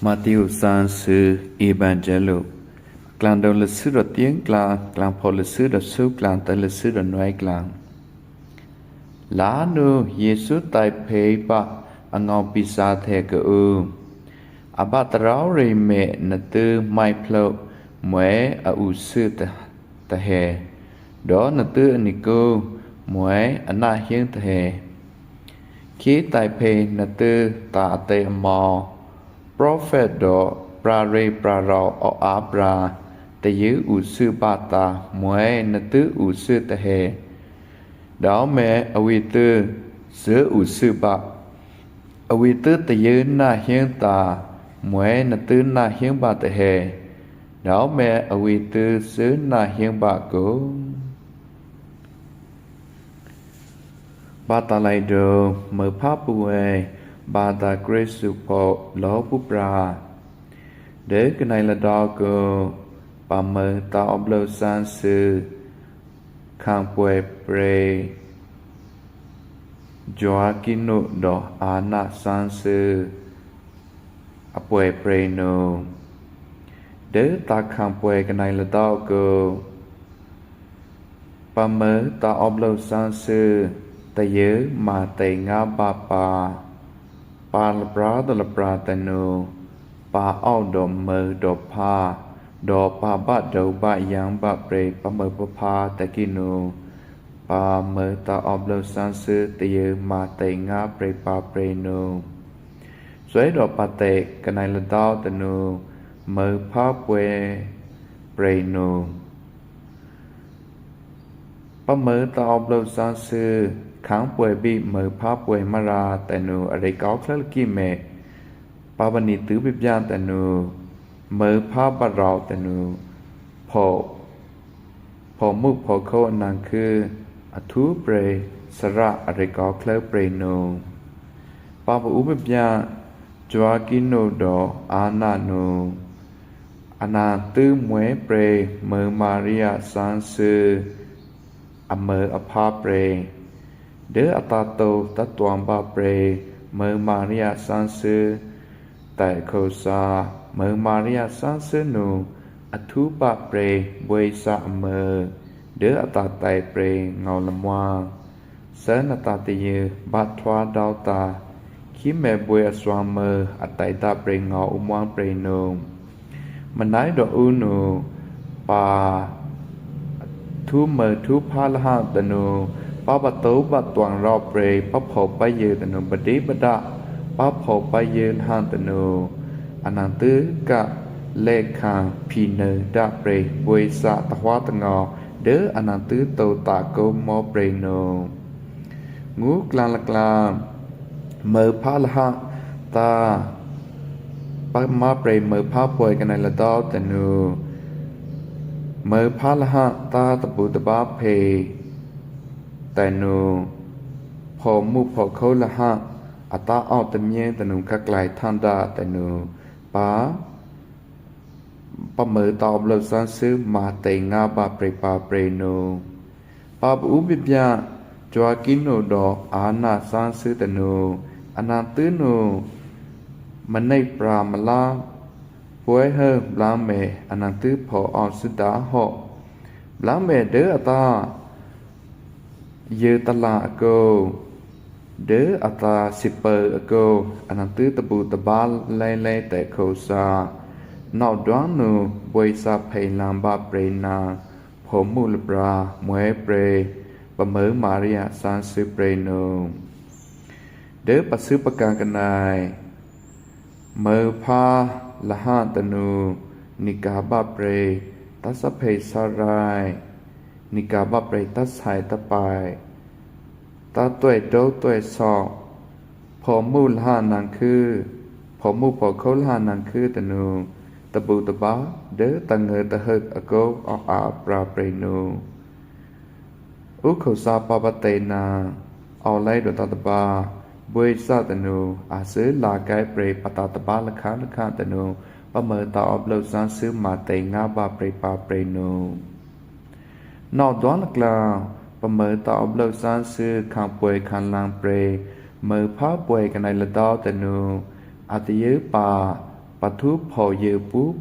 ມາຕິວ ສາມສິບສີ່ ເອວານເຈໂລ ກລາງດອນລະຊືດດອກຕຽງກລາງ, ກລາງພໍລະຊືດດອກຊູກລາງ, ໄຕລະຊືດດອກໜວຍກລາງ. ລາໂນ ເຢຊູໄຕເພບະ ອະເງົາປິຊາແທກະອູ ອະບະຕະຣາວເຣເມ ນະຕື້ໄມໂພລ ມວຍອະອູຊືຕະ ຕະແຮ ດອນນະຕື້ອະນິກູ ມວຍອະນະຮຽງຕະແຮ ຄີໄຕເພນະຕື້ຕາອະເຕອະມໍ ໂປຣເຟດ ດອ ປຣາເຣ ປຣາເຣາ ອອອາ ປຣາ ຕະຍືອອູຊືບາຕາ ມວຍນະຕື້ອູຊືຕະແຮ ດາວແມ ອະວີຕື້ ຊືອອູຊືບາ ອະວີຕື້ຕະຍືອນາຮຽງຕາ ມວຍນະຕື້ນາຮຽງບາຕະແຮ ດາວແມ ອະວີຕື້ ຊືອນາຮຽງບາໂກ ບາຕາໄລໂດ ເມີພາປວຍ ບາຕາເກຣຊູພໍ ລໍຜູ້ປາ ເດີກະໄນລະດອໂກ ປາເມີຕາອອບໂລຊານຊື ຄາງປວຍເປຣ ໂຈອາກິໂນ ດອ ອານາຊານຊື ອະປວຍເປຣໂນ ເດີຕາຄາງປວຍກະໄນລະດອໂກ ປາເມີຕາອອບໂລຊານຊື ຕະເຢີມາເຕງາບາປາ ປາລະປຣາດອລະປຣາຕະໂນ ປາອອກດອກເມີດອກພາ ດອກປາບາດເດົາບາຍາງບາເປຣ ປາເມີປະພາຕະກິໂນ ປາເມີຕາອອບໂລຊານຊື ຕະເຢີມາເຕງາເປຣປາເປຣໂນ ສວຍດອກປາເຕກະໄນລະດອຕະໂນ ເມີພາປວຍເປຣໂນ ປາເມີຕາອອບໂລຊານຊື ຄາງປວຍບີເມີພາປວຍມາຣາຕະໂນ ອາເຣກອລເຄລະກິເມ ປາບານີຕື້ບິບຍາຕະໂນ ເມີພາບາຣາວຕະໂນ ພໍ ພໍມຸກພໍໂຄອະນັງຄື ອະທູເປຣ ສະຣະ ອາເຣກອລເຄລະເປຣໂນ ປາບາອຸບິບຍາ ໂຈອາກິໂນ ດອ ອານາໂນ ອະນາຕື້ມວຍເປຣ ເມີມາຣິອາຊານຊື ອະເມີອະພາເປຣ ເດີອະຕາໂຕຕະຕວງບາເປຣ ເມີມາຣິອາຊານຊື ແຕໂຄຊາ ເມີມາຣິອາຊານຊືໂນ ອະທູບາເປຣ ບວຍສາອະເມີ ເດີອະຕາໄຕເປຣ ເງົາລະມວາ ເຊີນອະຕາຕະຍື ບາດທວາດອລຕາ ຄີແມບວຍອະຊວາເມີ ອະໄຕຕາເປຣ ເງົາອຸມວາງເປຣໂນ ມະນາຍດອກອູໂນ ປາທູເມີທູພາລະຫະຕະໂນ ປາບາໂຕບາດຕວງຣອບເປຣ ປາພໍປາເຢີຕະໂນ ບາດີບາດາ ປາພໍປາເຢີລະຫະຕະໂນ ອະນັງຕື້ກະເລຂາ ພີເນີດາເປຣ ບວຍສາຕະຫວາຕະງໍ ເດີອະນັງຕື້ໂຕຕາໂກມໍເປຣໂນ ງູກລາງລະກລາ ເມີພາລະຫະຕາ ປະມາເປຣ ເມີພາປວຍກະໄນລະດອຕະໂນ ເມີພາລະຫະຕາຕະບູຕະບາເພຕະໂນ ພໍມຸກພໍໂຄລະຫະ ອາຕາອອກຕະມຽງຕະໂນ ຄະໄກລທັນດາຕະໂນ ປາ ປາເມີຕາອອບໂລຊານຊື ມາເຕງາບາເປຣປາເປຣໂນ ປາບາອຸບິບຍາ ໂຈອາກິໂນ ດອ ອານາຊານຊືຕະໂນ ອະນາຕື້ໂນ ມະເນກປາມະລາ ປວຍເຮີບລາແມ ອະນາຕື້ພໍອອກຊຶດາເຫາະ ບລາແມ ເດີອາຕາ ເຢີຕະລາອະໂກ ເດີອາຕາຊິເປີອະໂກ ອະນັນຕື້ຕະບູຕະບາໄລໄລແຕໂຄຊາ ນອກດວງໂນ ບວຍສາໄພລາມບາເປຣນາ ໂພມູລະປຣາ ມວຍເປຣ ປະເມີມາເຣຍ ຊານຊືເປຣໂນ ເດີປະຊືປະກາກະນາຍ ເມີພາລະຫະຕະນູ ນິກາບາເປຣ ຕັດສະເພສາຣາຍ ນິກາບາເປຣ ຕັດສາຍຕະປາຍ ຕາຕົວຍໂດຕົວຍຊອກ ໂພມູລະຫະນາງຄື ໂພມູໂພໂຄລະຫະນາງຄືຕະນູ ຕະບູຕະບາ ເດີຕະເງິດຕະເຫິກອະໂກ ອອກອາປຣາເປຣນູ ອຸໂຄສາປາປະເຕນາ ອອໄລໂດຕາຕະບາ ບວຍສາຕະນູ ອາຊືລາກາຍເປຣ ປະຕາຕະບາລະຄາລະຄາຕະນູ ປະເມີຕາອອບໂລກຊານຊືມາເຕງາບາເປຣປາເປຣນູ ນອກດວງລະກລາວ ປະເມີຕາອອບໂລກຊານຊື ຄາງປ່ວຍຄາງລາງເປຣ ເມີພາປ່ວຍກະໄນລະດອກຕະນູ ອາຕະຍືປາ ပာ်ထူၣ်ၽေႃႇယိူဝ်ႈပူႇပြႃႇ ပႃႈဘႃႈတႄႇငႃးထၢၼ်ႈသႂ်ႇပြႄႇ မိူဝ်ႈၽႃးၵေးၸူး။ တေႃႈၶႂ်ႈမႄႈ ပႃႈဢွၵ်ႇတမဵဝ်း တႃႇတိူဝ်းၵႃႈၼႆႉလႄႈတေႃႈ ပႃႈၼိူဝ်ပႃႈပြႄႇ တႃႇတႁၢင်ယိူဝ်ႈတယၢင်း လႃႇပိၸႃႇၽူဝ်ႇ တႄႇၶူဝ်ႇၸႃႇ ပႃႈထူႇထၢၼ်ႈတႃႇပြႄႇပရႃႇလူင်။ ဢူဝ်းမႄႈ မိူဝ်ႈၽႃးၵေးၸူးတၼူႇ ဢွၵ်ႇတယၢင်းပြႄႇတိူဝ်း ပႃႈဢၶူဝ်းပြႄႇၼူႇ။ ပႃႈပဢူးပျၢၼ်ႇတၶႄႇၵႃႈၼႆႉတၼူႇ မိူဝ်ႈၽႃး မၼ်းၼႆႉပႃႈပရႃႇထၢၼ်ႈလႃႇ ပေႃးမၼ်းၼႆႉပႃႈပရႃႇထၢၼ်ႈလႃႇ ပျၢၼ်ႇတၼူႇ ၽေႃႇယိူဝ်ႈလႃႇတၼူႇ သိုဝ်ႈတယိူဝ်ႈဢူႈပႄႇ ဝႆႉတေႃႇပြႄႇမိူဝ်ႈၽႃး တိူဝ်းတႃႇသၽႆႇသရႆႇၵႃႈ ဢွၵ်ႇဢၢပ်ႇလၢင်ႉပြႄႇၼူႇ။ ပႃႈဝၼ်းၼီႈတိုဝ်ႉသႂ်ႇပျၢၼ်ႇလႃႇ ပႃႈမၸႃႇၽူဝ်ႇၶႄႇ ပႄႇပႃႈတၵုၺ်ႇတဢဝ်ၶႄႇတၼူႇ မိူဝ်ႈၽႃးၵႂၢင်ႈပႃႈပႃႈ ပႄႇပႃႈငိူဝ်ႈပႃႈႁိူဝ်ႈၶႄႇတၼူႇ မိူဝ်ႈၽႃး ၼိဝ်းတူဝ်းပႃႈပြႄႇပႃႈမႆႉသိုဝ်ႈပြႄႇၼူႇ။ ပျၢင်ႇမႄႈပႄႇ မိူဝ်ႈၽႃး ပရႃႇထၢၼ်ႈၶႄႇ တတူႇယူႇလၢၼ်ႇ ပႃႈငိူဝ်ႈပႃႈႁိူဝ်ႈတႆႇၼႃႈတႃ ပႃႈၼူႇ သိုဝ်ႈၼိဝ်းတူဝ်းမိူဝ်ႈၽႃး မႆႉသိုဝ်ႈဢွၵ်ႇဢၢပ်ႇလၢင်ႉ သၵႃႇမေႃး တရႄႇပႃႈမိူဝ်ႈၽႃးတႄႇၼူႇ ပႃႈ သိုဝ်ႈတႆႇတႃႉ သိုဝ်ႈတႆႇၽၢဝ်ႇထၢၼ်ႈတႃႉ ဢွၵ်ႇဢၢပ်ႇလၢင်ႉပြႄႇၼူႇ။ ဢူးၶူဝ်ႇၸႃႇၵႃႈၼႆႉလႄႈတေႃႈ ပႃႈတႃႇတႄႇငႃးထၢၼ်ႈသႂ်ႇပြႄႇမိူဝ်ႈၽႃး မိူဝ်ႈၼိုင်ႈမိူဝ်ႈတႃႇ ပႃႈမတၢႆမႄႈတႃႇတႃႉပြႄႇၼူႇ။ ဢူးၶူဝ်ႇၸႃႇလႆႈလႆႈၵႃႈငႃး တပူႇတပႃးလႆႈလႆႈသိူဝ်ႇ ပႃႈမိူဝ်ႈပႃႈၽႃး ဢၼ်ၼၼ်ႉၶိုဝ်း ဢႃႇဢေႃႇလႃႇႁၢင်ႈမႄႈရႄႇ ဢႃႇတိုဝ်းထႂ်းလႃႇႁၢင်ႈမႄႈရႄႇ ပႃႈတပူႇတပႃးပြႄႇပြႄႇၼၼ်ႉၶိုဝ်း ဢူးမႄႈ ပႃႈတိူဝ်းလႄႈပြႄႇ ပႃႈတႃႇတႄႇငႃးထၢၼ်ႈသႂ်ႇပြႄႇ ဢၼ်ၼၼ်ႉတိုဝ်း ယေႇသူႇ ဢွၵ်ႇပြႄႇတ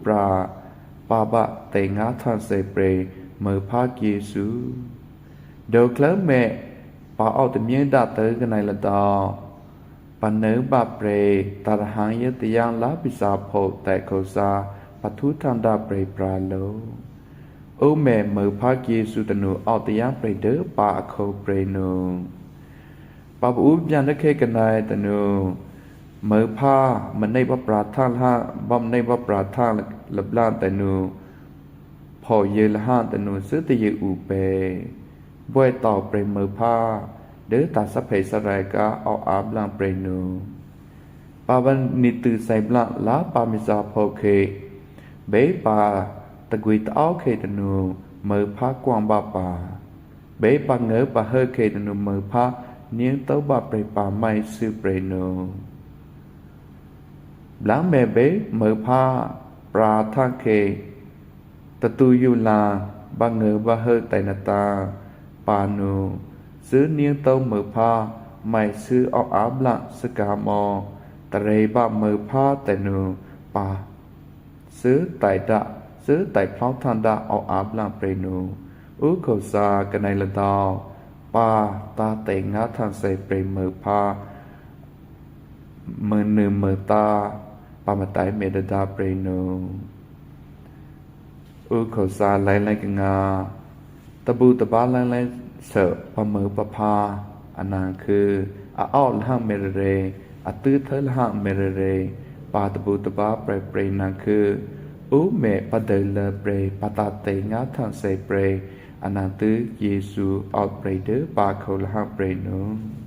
ိူဝ်း ပႃႈၶူဝ်ႇလႃႇႁၢင်ႈပြႄႇၼူႇ။